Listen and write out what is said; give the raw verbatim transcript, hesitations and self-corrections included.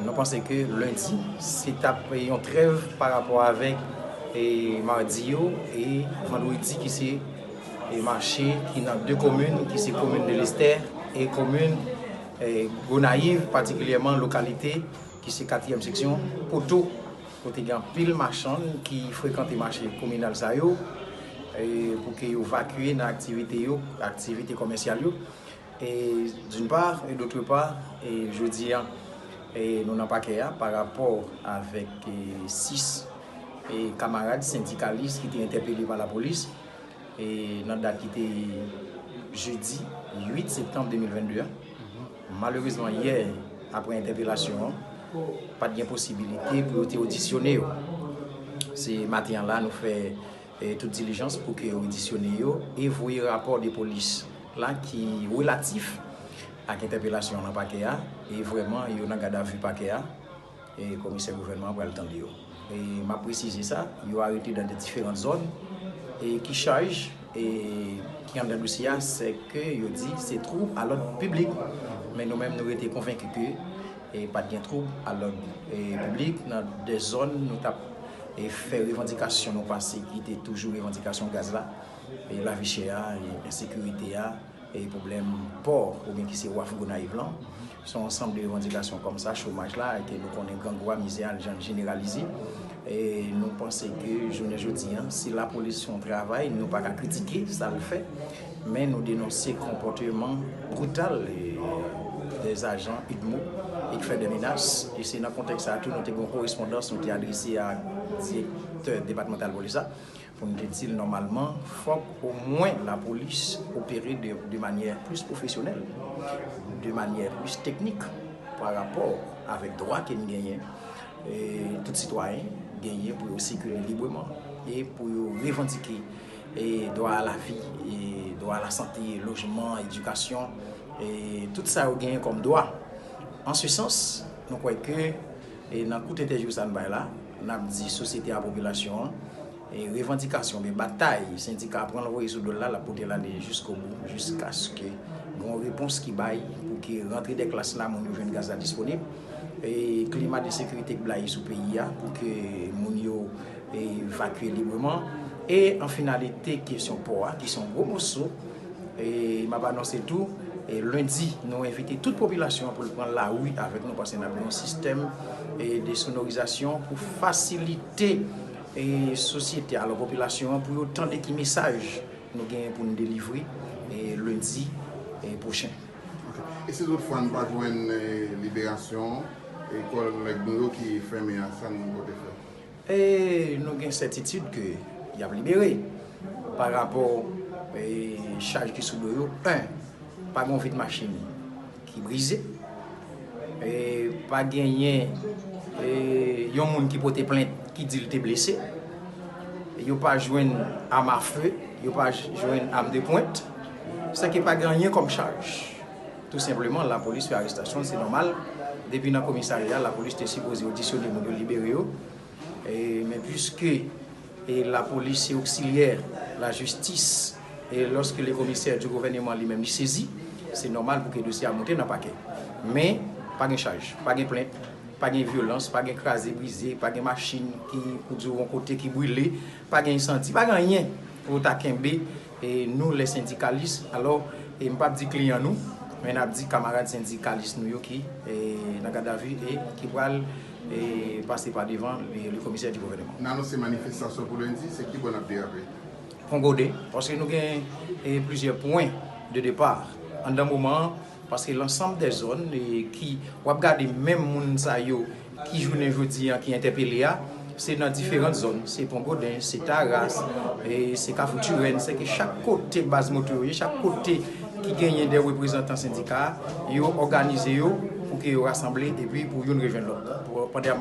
Nou panse ke lendi, se t ap yon trèv pa rapò avèk e madi yo e vandredi ki se e mache ki nan de komin, ki se komin de Lestè e komin e Gonayiv, patikilyèman lokalite ki se katriyèm seksyon Poto, kote gen anpil machann ki frekante mache kominal sa yo, e pou ke yo vakye nan aktivite yo, aktivite kòmèsyal yo. E d'une part, et d'autre part, e jodi a, e nou nan pakè a pa rapò avèk e sis e kamarad sendikalis ki te entèpele pa lapolis e nan dat ki te jedi uit septanm de mil vennde a. Malerezman, yè, apre entèpelasyon an, pa t gen posibilite pou yo te odisyone yo. Se maten an la, nou fè e tout dilijans pou ke yo odisyone yo e voye rapò de polis la ki relatif ak entèpelasyon an nan pakè a, e vrèman yo nan gadavi pakè a, e komisè gouvènman an pral tande yo. E m ap presize sa, yo arete nan de diferan zòn e ki chaj e ki anndan dosye a, se ke yo di se twoub a lòd piblik. Men nou menm nou rete konvenki ke e pa t gen twoub a lòd e piblik nan de zòn nou t ap e fè revandikasyon nou pase ki te toujou revandikasyon gaz la, e lavi chè a, e ensekirite a, e pwoblèm pò oubyen ki se waf Gonayiv lan. Se yon ansanm de revandikasyon kòm sa, chomaj la, ke nou konnen grangou a, mizè a, l jan jeneralize. E nou panse ke jounen jodi a, si lapolis fè yon travay, nou pa ka kritike sa l fè, men nou denonse konpòteman brital e dè ajan UDMO e ki fè dè menas. E se nan kontèks sa a tou nou te gen yon korespondans nou te adrese a direktè depatmantal polis la pou n te di l nòmalman fòk omwen lapolis opere de, de manyè plis pwofesyonèl, de manyè plis teknik pa rapò avèk dwa ke n genyen, e tout sitwayen genyen pou yo sikile libreman e pou yo revandike e dwa a lavi, e dwa a lasante, lojman, edikasyon, e tout sa yo genyen kòm dwa. An se sans, nou kwè ke e nan kout entèvyou sa n bay la, n ap di sosyete a, popilasyon an, e revandikasyon oubyen batay sendika a pran l voye sou do l la, l ap pote l ale jiskobou, jiskaske gen yon repons ki bay pou ke rantre dè klas la, moun yo jwenn gaz la disponib. E klima de sekirite k blayi sou peyi a pou ke moun yo e evakye libreman. E an finalite, kesyon pò a, ki se yon gwo moso, e m ap anonse tou, e lendi, nou envite tout popilasyon an pou l pran lari avèk nou, paske n ap gen yon sistèm e de sonorizasyon pou fasilite e sosyete a, alò popilasyon an, pou yo tande ki mesaj nou genyen pou n delivre e lendi e pwochen. Ok. E si toutfwa n pa jwenn e liberasyon e kòlèg nou yo ki fèmen a, sa n pote fè? E nou gen sètitid ke y ap libere pa rapò e chaj ki sou do yo. En, pa gen yon vit machin ki brize. E pa genyen e yon moun ki pote plent ki di l te blese. Yo pa jwenn am a fe, yo pa j-, jwenn am de pwent. Sèke pa gen anyen kòm chaj. Tou senpleman, lapolis fè arestasyon, se nòmal. Depi nan komisarya, lapolis te sipoze odisyone moun yo, libere yo. E, men piske e lapolis se oksilyè lajistis, e lorsque le commissaire du gouvernement li menm li sezi, se nòmal pou ke dosye a monte nan pakè. Men, pa gen chaj, pa gen plent, pa gen vyolans, pa gen kraze brize, pa gen machin ki, pou di w, yon kote ki brile, pa gen ensandi, pa gen anyen pou ta kenbe e nou, lè sendikalis, alò, e m p ap di kliyan nou, men n ap di kamarad sendikalis nou yo ki e nan gadavi e ki pral e pase pa devan le, le komisè di gouvènman. N anonse manifestasyon pou lendi, se ki bò n ap derape? Pon Goden, paske nou gen e plizyè pwen de depa anndan moman an, paske lansanm dè zòn e ki, w ap gade menm moun sa yo ki jounen jodi a ki entèpele a, se nan diferan zòn, se Pon Goden, se Taras, e se Kafou Tirèn, se ke chak kote baz moto yo ye, chak kote ki genyen de reprezantan sendika a, yo òganize yo pou ke yo rasanble epi pou youn rejwenn lòt. Pou, pandan y ap mache